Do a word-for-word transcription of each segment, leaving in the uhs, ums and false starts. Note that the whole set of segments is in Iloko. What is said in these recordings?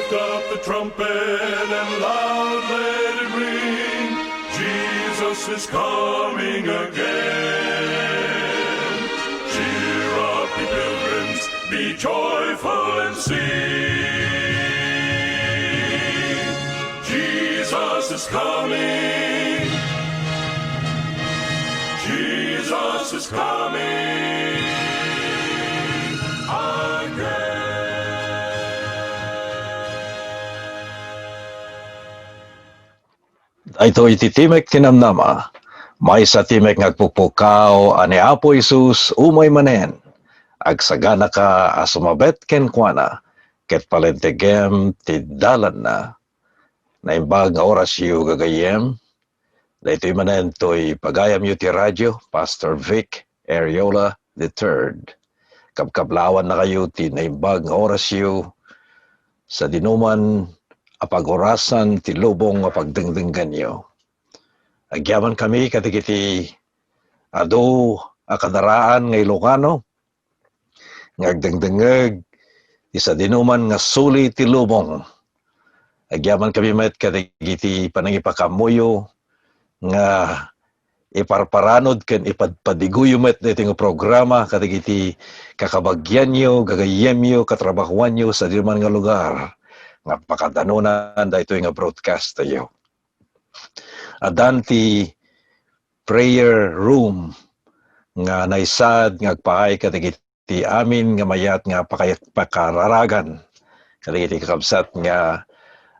Up the trumpet and loud let it ring. Jesus is coming again. Cheer up, ye pilgrims, be joyful and sing. Jesus is coming. Jesus is coming again. Daytoy ti Timek ti Namnama. Maysa timek nga agpukpukaw a ni Apo Jesus umay manen. Agsaganaka a sumabet kenkuana, ket palentegem ti dalanna. Naimbag nga orasyo, gagayyem. Daytoy manen toy pagayamyo ti radio, Pastor Vic Ariola the third. Kabkablawannakayo ti naimbag nga orasyo, sadinoman a pagorasan ti lubong nga pagdengdenggenyo. Agyamankami kadagiti adu a kadaraan nga Ilocano nga agdengdengngeg ti sadinoman nga suli ti lubong. Agyamankami met kadagiti panangipakaammoyo nga iparparanod ken ipadpadiguyo met daytoy nga programa kadagiti kakabagianyo, gagayyemyo, katrabahoanyo sadinoman nga lugar nga pakadanunan daytoy nga broadcast tayo. Addan ti prayer room nga naisad nga agpaay kadagiti amin nga mayat nga pakay-, pakararagan kadagiti kakabsat nga,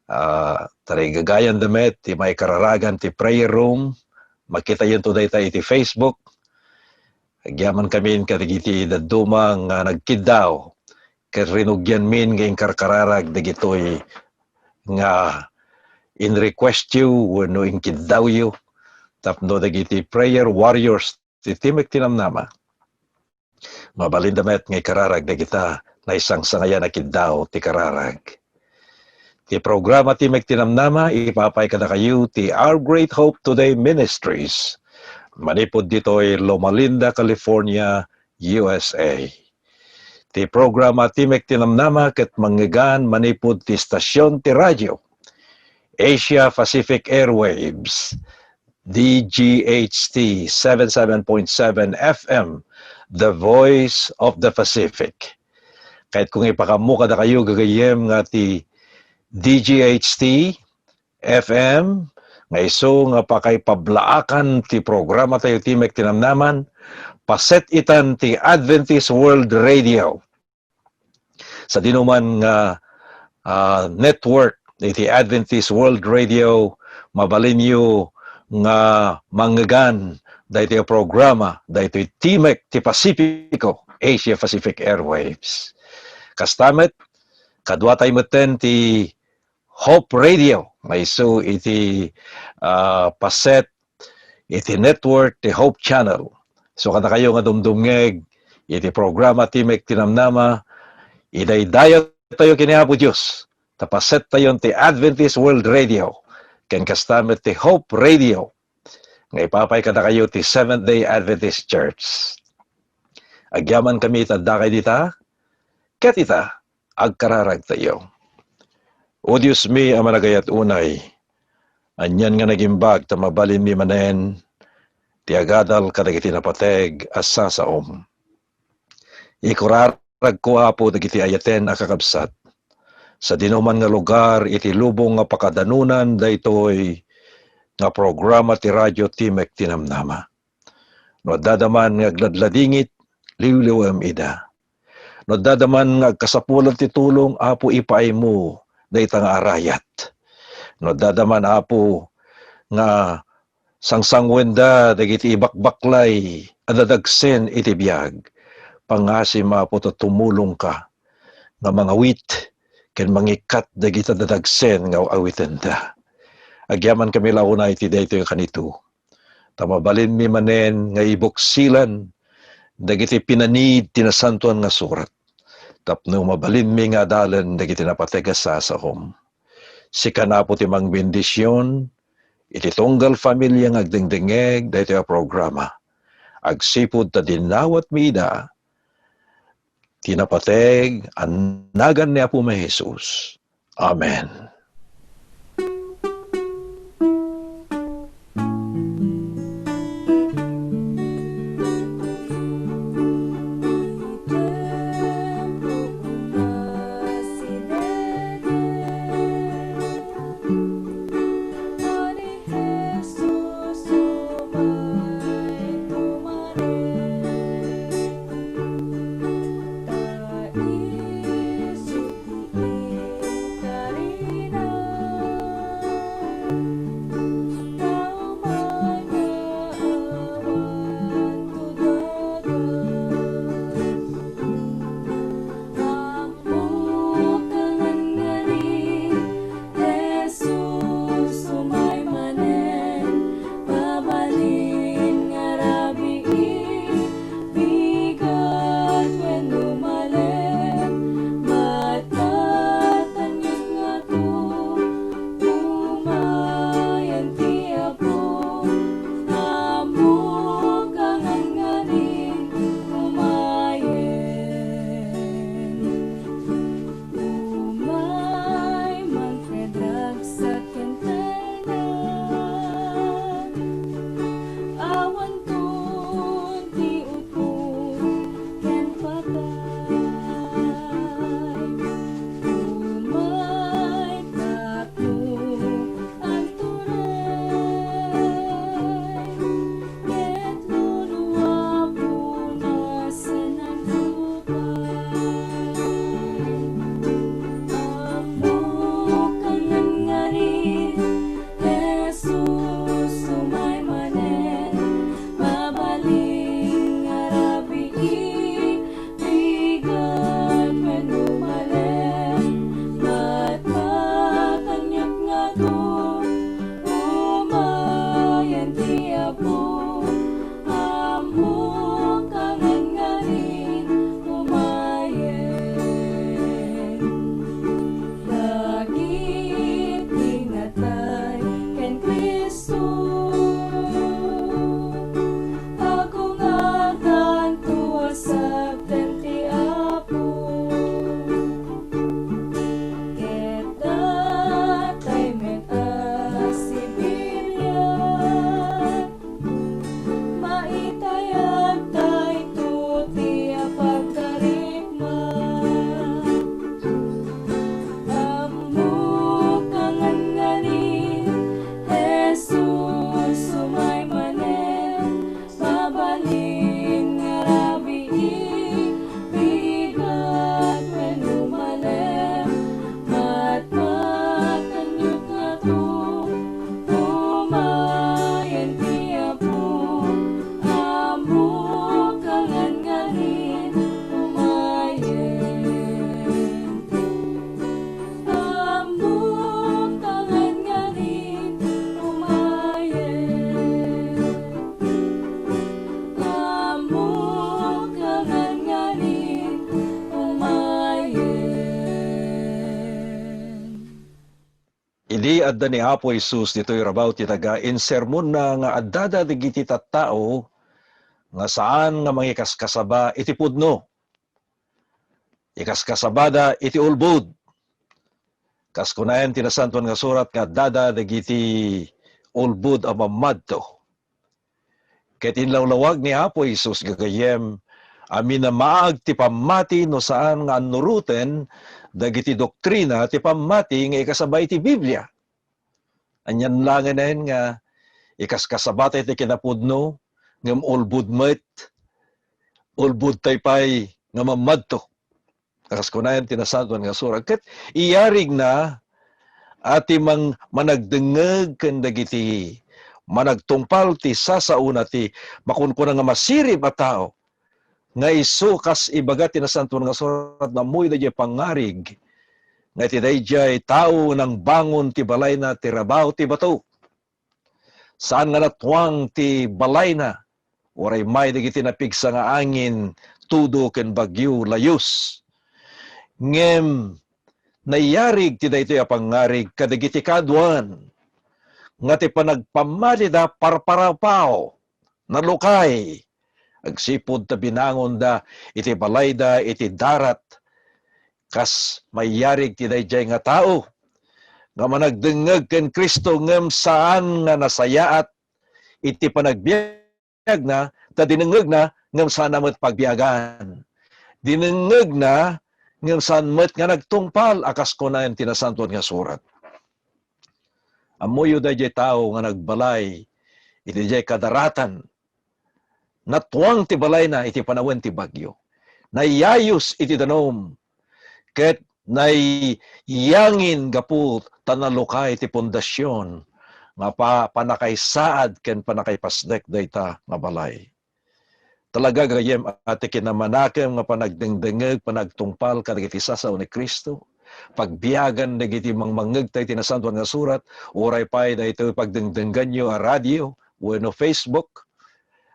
ah, tarigagayanda met ti maikararagan ti prayer room. Makitayonto dayta iti Facebook. Agyamankami kadagiti dadduma nga nagkiddaw ket rinugianmin nga inkarkararag dagitoy nga in-requestyo wenno inkiddawyo tapno dagiti prayer warriors ti Timek ti Namnama, mabalinda met nga ikararag dagita naisangsangayan a kiddaw ti kararag. Ti programa Timek ti Namnama, ipapaay kadakayo ti Our Great Hope Today Ministries, manipud ditoy Loma Linda, California, U S A. Ti programa Timek ti Namnama ket mangngeggan manipud ti stasyon ti radio, Asia Pacific Airwaves, D G H T seven seven point seven F M, The Voice of the Pacific. Kayatko nga ipakaammo kadakayo, gagayyem, nga ti D G H T F M nga isu nga pakaipablaakan ti programa tayo, Timek ti Namnama, paset itan ti Adventist World Radio. Sadinoman nga, ah, network iti Adventist World Radio, mabalinyo nga mangngeggan daytoy a programa, daytoy Timek ti Pasifiko, Asia Pacific Airwaves. Kasta met, kaduatay metten ti Hope Radio, nga isu iti, ah, paset iti network ti Hope Channel. So, kadakayo nga dumdumngeg iti programa Timek ti Namnama, idaydayawtayo ken ni Apo Dios, ta pasettayon ti Adventist World Radio, ken kasta met ti Hope Radio, nga ipapaay kadakayo ti Seventh-day Adventist Church. Agyamankami ita dakay dita, ket ita, agkararagtayo. O Diosmi a managayat unay, anian nga nagimbag ta mabalinmi manen ti agadal kadagiti napateg a sasaom. Ikuraragko, Apo, dagiti ayaten a kakabsat. Sadinoman nga lugar iti lubong nga pakadanunan daytoy nga programa ti Radio Timek ti Namnama. No adda man nga agladladingit, liwliwem ida. No adda man nga agkasapulan ti tulong, Apo, ipaaymo dayta nga arayat. No adda man, Apo, nga sangsangwenda dagiti ibakbaklay a dadagsen iti biag, pangasim, Apo, ta tumulongka nga mangawit ken mangikkat dagita dadagsen nga awitenda. Agyamankami la unay iti daytoy a kanito, ta mabalinmi manen nga ibuksilan dagiti pinanid ti Nasantoan nga Surat, tapno mabalinmi nga adalen dagiti napateg a sasaom. Sikan, Apo, ti mangbendision iti tunggal familia nga agdengdengngeg daytoy a programa. Agsipud ta dinawatmi ida ti napateg a nagan ni Apomi Jesus. Amen. Bukangan ngamin, Jesus, umay manen, mabalin nga rabii, bigat wenno malem, matmatangiek ngato, umayen ti Apo, ammoka ngan ngamin, umayen. Umay mangted ragsak ken tayna, awanton ti utmo ken patay. Umay tapno agturay, ket luluapona sen agtupay. Ammoka ngan ngamin, Jesus, umay manen, mabalin nga rabii, bigat wenno malem, matmatangiek ngato, umayen ti Apo, ammoka ngan ngamin, umayen. Dagiti natay ken Cristo, agungardanto a sabten ti Apo. Ket datay met a sibiliat, maitayagtayto ti apagkarikma. Ammoka ngan ngamin, Jesus, umay manen, mabalin nga rabii, bigat wenno malem, matmatangiek ngato, umayen ti Apo, ammoka ngan ngamin, umayen. Ammoka ngan ngamin, umayen. Ammoka ngan ngamin, umayen. Idi adda ni Apo Jesus ditoy rabaw ti daga, insermonna nga addada dagiti tattao nga saan nga mangikaskasaba iti pudno. Ikaskasabada iti ulbod. Kas kunaen ti Nasantoan nga Surat nga addada dagiti ulbod a mammadto. Ket inlawlawag ni Apo Jesus, gagayyem, a minamaag ti pammati no saan nga annuroten dagiti doktrina ti pammati nga ikasaba iti Biblia. Anian laengen nga ikaskasabata iti kinapudno, ngem ulbod met, ulbodtay pay nga mammadto. Kas kunaen ti Nasantoan nga Surat, ket iyarigna a ti mang-, managdengngeg ken dagiti managtungpal ti sasaona ti makunkuna nga masirib a tao, nga isu kas ibaga ti Nasantoan nga Surat, nammoyda diay pangngarig nga iti daydiay tao nangbangon ti balayna ti rabaw ti bato. Saan nga natuang ti balayna, uray may dagiti napigsa nga angin, tudo ken bagyo, layus. Ngem nayarig ti daytoy a pangngarig kadagiti kaaduan nga ti panagpammatida parparapaw, nalukay, agsipud ta binangonda iti balayda iti darat Kas mayarig ti daydiay nga tao nga managdengngeg ken Cristo ngem saan nga nasayaat iti panagbiag na, ta dinengngegna ngem saan met pagbiagan. Dinengngegna ngem saan met nga nagtungpal, a kas kunaen ti Nasantoan nga Surat. Ammoyo daydiay tao nga nagbalay iti diay kadaratan. Natuang ti balayna iti panawen ti bagyo. Nayayus iti danum, ket naiyangin gapu ta nalukay ti pundasion nga pa-, pannakaisaad ken pannakaipasdek dayta nga balay. Talaga, gagayyem, a ti kinamanakem nga panagdengdengngeg, panagtungpal kadagiti sasao ni Cristo, pagbiagan dagiti mangmangngegta iti Nasantoan nga Surat, uray pay daytoy pagdengdengganyo a radio wenno Facebook.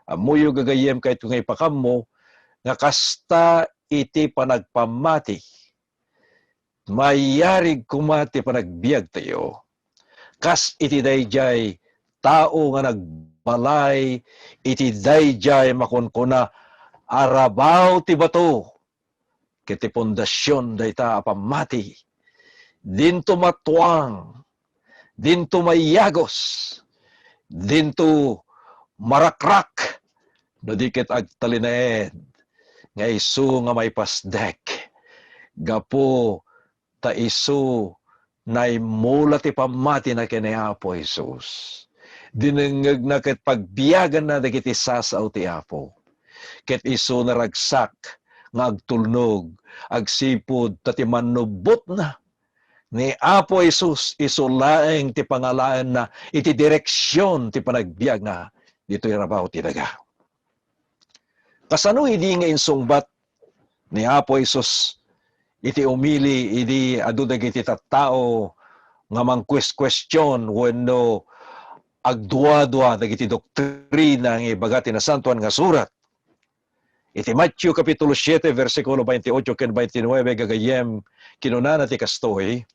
Ammoyo, gagayyem, kayatko nga ipakammo nga kasta iti panagpammati, mayarig koma ti panagbiagtayo. Kas iti daydiay tao nga nagbalay iti daydiay makunkuna a rabaw ti bato ket ti pundasion dayta a pammati. Dinto matuang, dinto mayagos, dinto marakrak, no di ket agtalinaed nga isu nga maipasdek gapu ta isu naimmula ti pammatina ken ni Apo Jesus. Dinengngegna ket pagbiaganna dagiti sasao ti Apo. Ket isu naragsak nga agtulnog agsipud ta ti mannubbotna ni Apo Jesus, isu laeng ti pangalaenna iti direksion ti panagbiagna ditoy rabaw ti daga. Kasano idi nga insungbat ni Apo Jesus iti umili idi adu dagiti tattao nga mangkueskuestion wenno agduadua dagiti doktrina nga ibaga ti Nasantoan nga Surat? Iti Mateo Kapitulo siete, bersikulo twenty-eight ken twenty-nine, gagayyem, kinunana ti kastoy,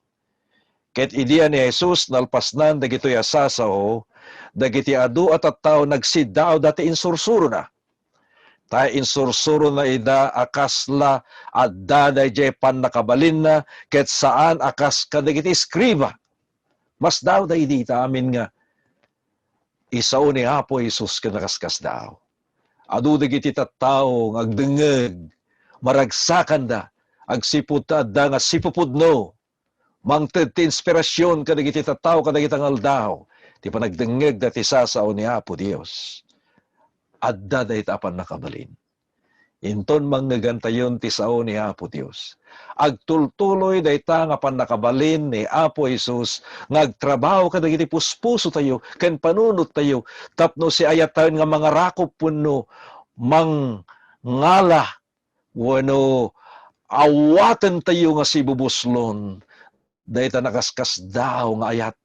Ket idi a ni Jesus nalpasnan dagitoy a sasao, dagiti adu a tattao nagsiddaawda ti insursurona. Ta insursurona ida a kasla adda daydiay pannakabalinna ket saan a kas kadagiti eskriba. Masdaawda idi ita amin nga isao ni Apo Jesus ken nakaskasdaaw. Adu dagiti tattao nga agdengngeg, maragsakanda, agsipud ta adda nga sipupudno, mangted ti inspirasion kadagiti tattao kadagita nga aldaw ti panagdengngegda ti sasao ni Apo Dios. Adda dayta a pannakabalin. Inton mangngegentayon ti sao ni Apo Dios, agtultuloy dayta nga pannakabalin ni Apo Jesus nga agtrabaho kadagiti puspusotayo ken panunottayo tapno siayattayon nga mangarakop wenno mangngala wenno awatentayo nga sibubuslon dayta nakaskasdaaw nga ayat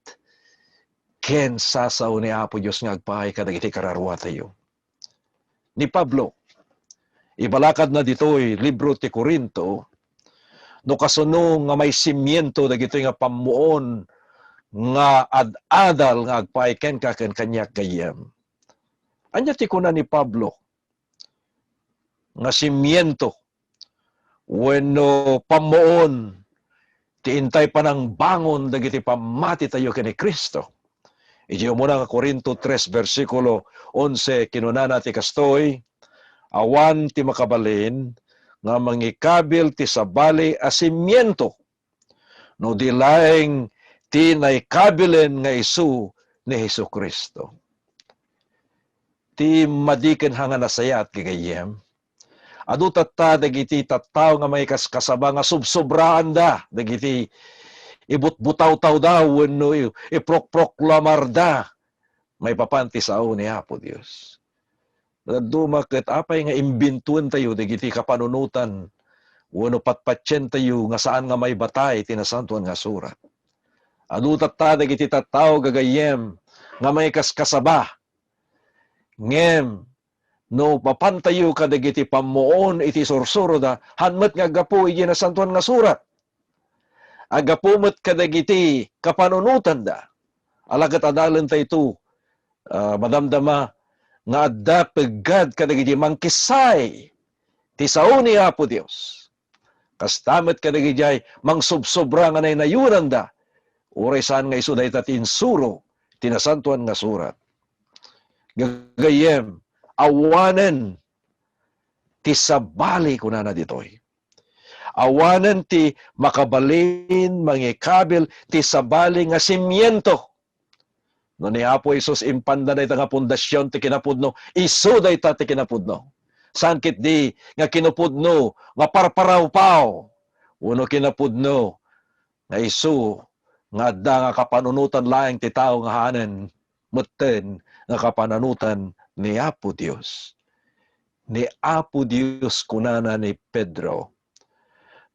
ken sasao ni Apo Dios nga agpaay kadagiti kararuatayo. Ni Pablo, ibalakadna ditoy libro ti Corinto, no kasano nga maisimiento dagitoy nga pammuon nga ad-adal nga agpaay kenka ken kaniak gayyem. Ania ti kuna ni Pablo nga simiento wenno pammuon ti intay panangbangon dagiti pammatitayo ken ni Cristo. Iti umuna nga Corinto tres, bersikulo onse, kinunana ti kastoy, "Awan ti makabalin nga mangikabil ti sabali a simiento no di laeng ti naikabilen nga isu ni Jesu-Cristo." Ti madiken ha nga nasayaat, gagayyem, adu tatta dagiti tattao nga maikaskasaba nga sobsobraanda dagiti ibutbutawtawda wenno i-, iprokproklamarda maipapan ti sao ni Apo Dios. Dadduma ket apay nga imbintuentayo dagiti kapanunotan wenno patpatientayo nga saan nga maibatay ti Nasantoan nga Surat? Adu tatta dagiti tattao, gagayyem, nga maikaskasaba. Ngem no mapantayo kadagiti pammuon iti sursuroda, han met nga aggapu iti Nasantoan nga Surat. Aggapu met kadagiti kapanunotanda. Ala ket adalenta ito, ah, madamdama nga adda peggad kadagiti mangkissay ti sao ni Apo Dios. Kasta met kadagidiay mangsubsobra nga naynayonanda, uray saan nga isu dayta ti insuro ti Nasantoan nga Surat. Gagayyem, awanen ti sabali, kunana ditoy. Awanen ti makabalin mangikabil ti sabali nga simiento. No ni Apo Jesus impanda dayta nga pundasyon ti kinapudno, isu dayta ti kinapudno. Saan ketdi nga kinapudno nga parparawpaw, wenno kinapudno nga isu nga adda nga kapanunotan laeng ti tao nga haanen metten nga kapanunotan ni Apo Dios. Ni Apo Dios, kunana ni Pedro,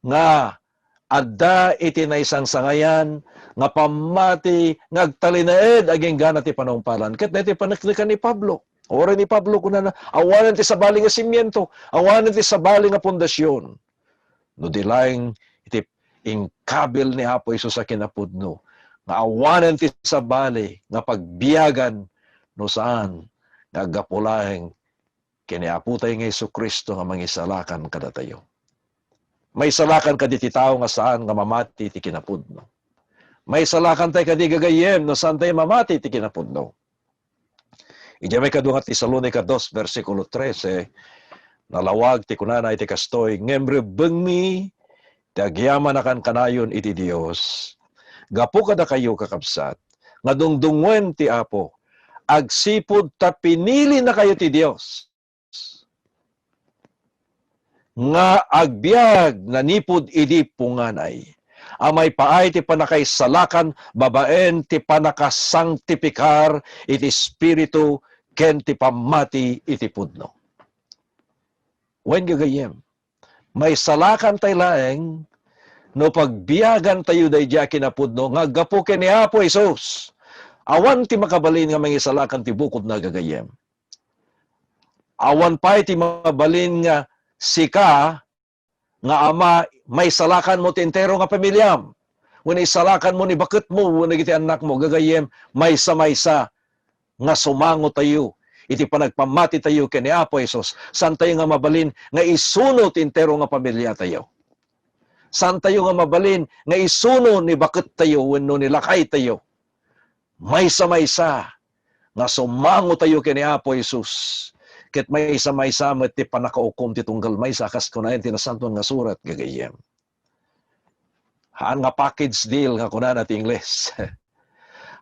nga adda iti naisangsangayan nga pammati nga agtalinaed agingga ti panungpalan. Ket daytoy paneknekan ni Pablo. Uray ni Pablo, kunana, awanen ti sabali nga simiento, awanen ti sabali nga pundasyon. No di laeng iti inkabil ni Apo Jesus a kinapudno, nga awanen ti sabali nga pagbiagan, no saan nga aggapu laeng ken ni Apotay nga Jesu-Cristo nga mangisalakan kadatayo. Maisalakan kadi ti tao nga saan nga mamati iti kinapudno? Maisalakan tay kadi, gagayyem, no saan tay mamati iti kinapudno? Idiay maikadua nga Tesalonica dos, bersikulo trese, nalawag ti kunana iti kastoy, "Ngem rebbengmi ti agyamanak kanayon iti Dios, gapu kadakayo, kakabsat, nga dungdungngoen ti Apo, agsipud ta pinilinakayo ti Dios." nga agbiag nanipud idi punganay, a maipaay ti pannakaisalakan babaen ti pannakasangtipikar iti Espiritu ken ti pammati iti pudno. Wen, gagayyem, maisalakan tay laeng no pagbiagan tayo daydiay a kinapudno nga aggapu ken ni Apo Jesus. Awan ti makabalin nga mangisalakan ti bukodna, gagayyem. Awan pay ti mabalin nga sika nga ama, maisalakan mo ti entero nga pamiliam, wenno isalakan mo ni baketmo wenno dagiti annakmo, gagayyem, maysa-maysa nga sumango tayo iti panagpammati tayo ken ni Apo Jesus. Saan tayo nga mabalin nga isuno ti entero nga pamilya tayo. Saan tayo nga mabalin nga isuno ni baket tayo wenno ni lakay tayo. Maysa-maysa nga sumango tayo ken ni Apo Jesus, ket maysa-maysa met ti pannakaukom ti tunggal maysa, kas kunaen ti Nasantoan nga Surat, gagayyem. Haan nga package deal nga kunana ti Ingles.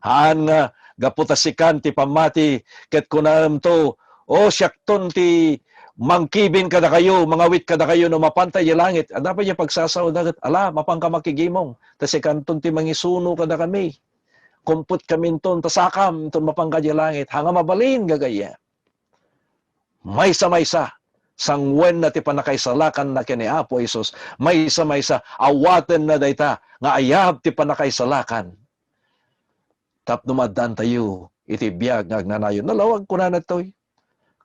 Haan nga gapu ta sikan ti pammati, ket kunaemto, "O, siakton ti mangkibin kadakayo, mangawit kadakayo no mapanta idiay langit." Adda pay diay pagsasaoda ket, "Ala, mapanka makigimong, ta sikanton ti mangisuno kadakami. Kumpetkaminton, ta sakam inton mapanka idiay langit." Haan nga mabalin, gagayyem. Maysa-maysa, sangwenna ti pannakaisalakanna ken ni Apo Jesus. Maysa-maysa, awatenna dayta nga ayab ti pannakaisalakan tapno maaddaantayo iti biag nga agnanayon. Nalawag, kunana ditoy.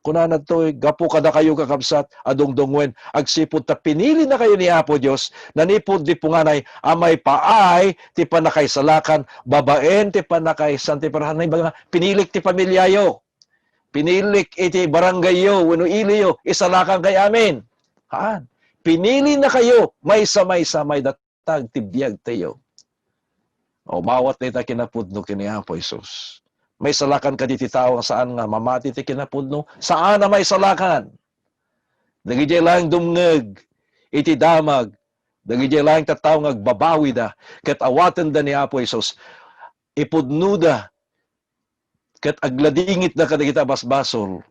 Kunana ditoy, "Gapu kadakayo, kakabsat, a dungdungwen, agsipud ta pinilinakayo ni Apo Dios, nanipud di punganay a maipaay ti pannakaisalakan babaen ti pannakaisantiparahan." Ibaga, pinilik ti pamiliayo. Pinilik iti barangayyo wenno iliyo, isalakan kay amin. Haan. Pinilinakayo, maysa-maysa, maidatag ti biagtayo. Umawat dayta kinapudno ken ni Apo Jesus. Maisalakan kadi ti tao nga saan nga mamati ti kinapudno? Saan a maisalakan. Dagidiay laeng dumngeg iti damag, dagidiay laeng tattao nga agbabawida, ket awatenda ni Apo Jesus, ipudnoda ket agladingitda kadagiti a basbasol,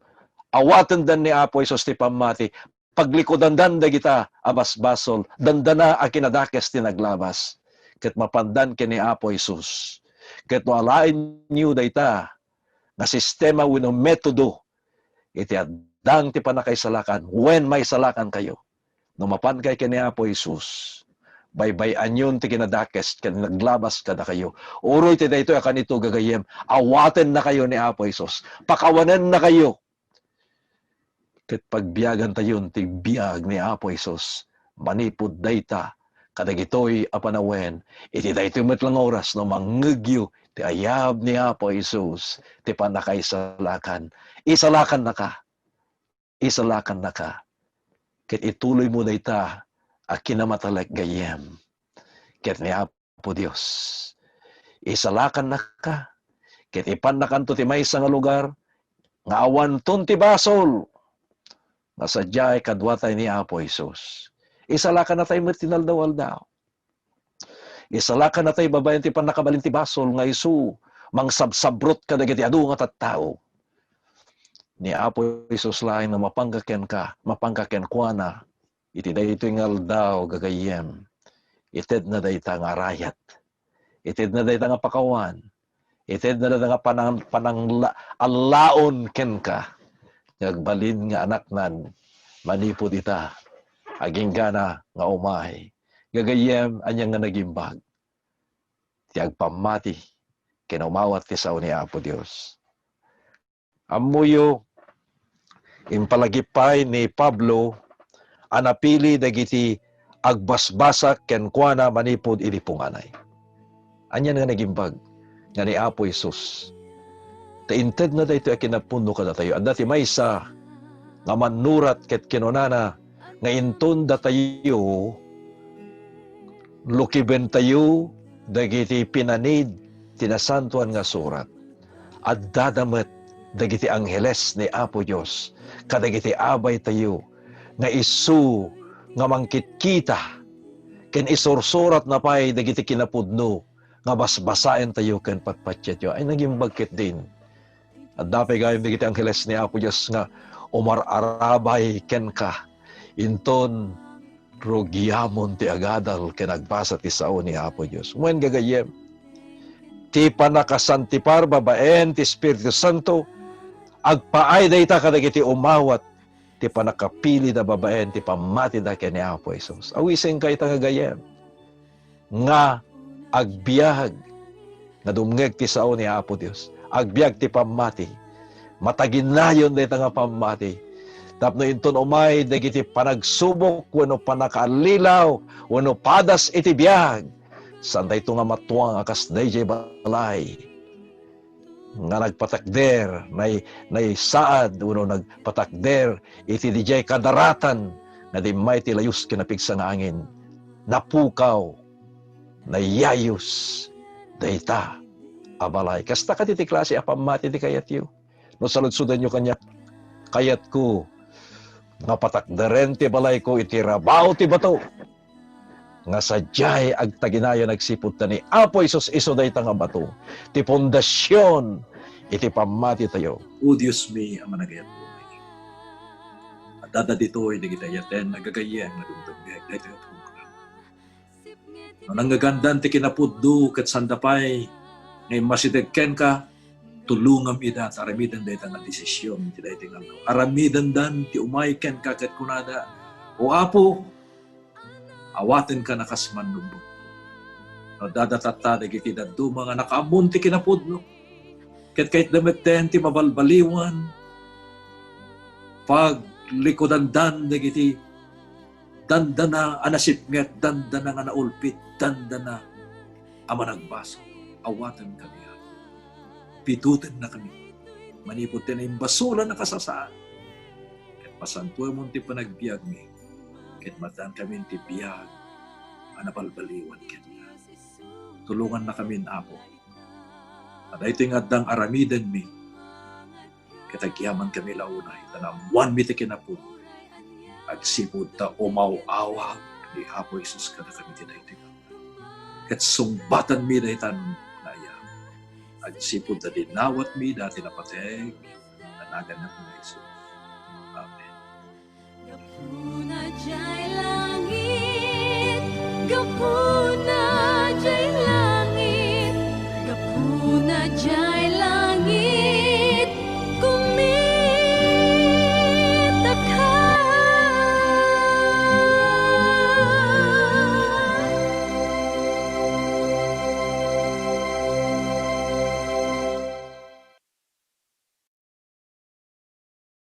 awatenda ni Apo Jesus ti pammati, paglikudandan dagita a basbasol, dandana a kinadakes ti naglabas, ket mapandan ken ni Apo Jesus. Ket no alaenyo dayta nga sistema wenno metodo iti addang ti pannakaisalakan, wen maisalakankayo. No mapankay ken ni Apo Jesus, baybay-anyon ti kinadakes ken naglabas kadakayo. Uroy ti daytoy a kanito, gagayyem, awatennakayo ni Apo Jesus. Pakawanennakayo. Ket pagbiagantayon ti biag ni Apo Jesus manipud dayta kadagitoy a panawen, iti daytoy met la nga oras no mangngegyo ti ayab ni Apo Jesus, ti pannakaisalakan. Isalakannaka. Isalakannaka. Ket ituloymo dayta a kinamatalek gayyem ket ni Apo Dios. Isalakannaka, ket ipannakanto ti maysa nga lugar nga awanton ti basol nga sadiay kaduatay ni Apo Jesus. Isalakannatay met ti naldaw-aldaw. Isalakannatay babaen ti pannakabalin ti basol nga isu mangsabsabrot kadagiti adu nga tattao. Ni Apo Jesus laeng nga mapangka kenka, mapangka kenkuana, iti daytoy nga aldaw, gagayyem, itedna dayta nga arayat. Itedna dayta nga pakawan. Itedna dayta nga panang-, panangla-, allaon kenka. Nga agbalin nga anaknan manipud ita. Aginggana nga umay. Gagayyem, ania nga nagimbag? Ti agpammati ken umawat ti sao ni Apo Dios. Ammoyo, impalagip pay ni Pablo a napili dagiti agbasbasa kenkuana manipud idi punganay. Anian nga nagimbag nga ni Apo Jesus ta intedna daytoy a kinapudno kadatayo? Adda ti maysa nga mannurat ket kinunana nga inton datayo lukibentayo dagiti pinanid ti Nasantoan nga Surat. Addada met dagiti angheles ni Apo Dios kadagiti abaytayo nga isu nga mangkitkita ken isursuratna pay dagiti kinapudno nga basbasaentayo ken patpatienyo. Ay, nagimbag ketdin. Adda pay gayam dagiti angheles ni Apo Dios nga umar-arabay kenka. Inton rugiamon ti agadal ken agbasa ti sao ni Apo Dios. Wen gagayyem, ti pannakasantipar babaen ti Espiritu Santo, agpaay dayta kadagiti umawat ti pannakapilida babaen ti pammatida ken ni Apo Jesus. Awisenka ita nga gayyem nga agbiag nga dumngeg ti sao ni Apo Dios. Agbiag ti pammati. Mataginayon dayta nga pammati. Tapno inton umay dagiti panagsubok wenno pannakaallilaw wenno padas iti biag, saantayto nga matuang a kas daydiay balay nga nagpatakder, nay-, naisaad wenno nagpatakder iti didiay kadaratan nga immay ti layus ken napigsa nga angin. Napukaw, nayayus dayta a balay. Kasta kadi ti klase a pammati ti kayatyo? No saludsodanyo kaniak, kayatko nga patakderen ti balayko iti rabaw ti bato nga sadiay agtaginayan agsipud ta ni Apo Jesus isu dayta nga bato, ti pundasion iti pammatitayo. O Diosmi a managayat, addada ditoy dagiti ayaten a gagayyem nga dumdumngeg daytoy a programa. No nangngegandan ti kinapudno ket sanda pay nga immasideg kenka, tulongam ida ta aramiden dayta nga desision iti daytoy nga aldaw. Aramidendan ti umay kenka ket kunada, "O Apo, awatenka a kas mannubot." No addada tatta dagiti dadduma nga nakaammon ti kinapudno, ket kayatda metten ti mabalbaliwan, paglikudandan dagiti dandana a nasipnget, dandana nga naulpit, dandana a managbasol. Awatenkami, Apo. Pitutennakami manipud ti naimbasolan a kasasaan. Ket pasantuemon ti panagbiagmi, ket maddaankami ti biag a nabalbaliwan kenka. Tulongannakamin, Apo, a daytoy nga addang aramidenmi, ket agyamankami la unay ta naammoanmi ti kinapudno. Agsipud ta umaw-awag ni Apo Jesus kadakami ti daytoy nga aldaw. Ket sungbatanmi daytan nga ayat. Agsipud ta dinawatmi dati napateg, nga naganna ni Jesus. Amen. Gapuna jay langit, gapuna jay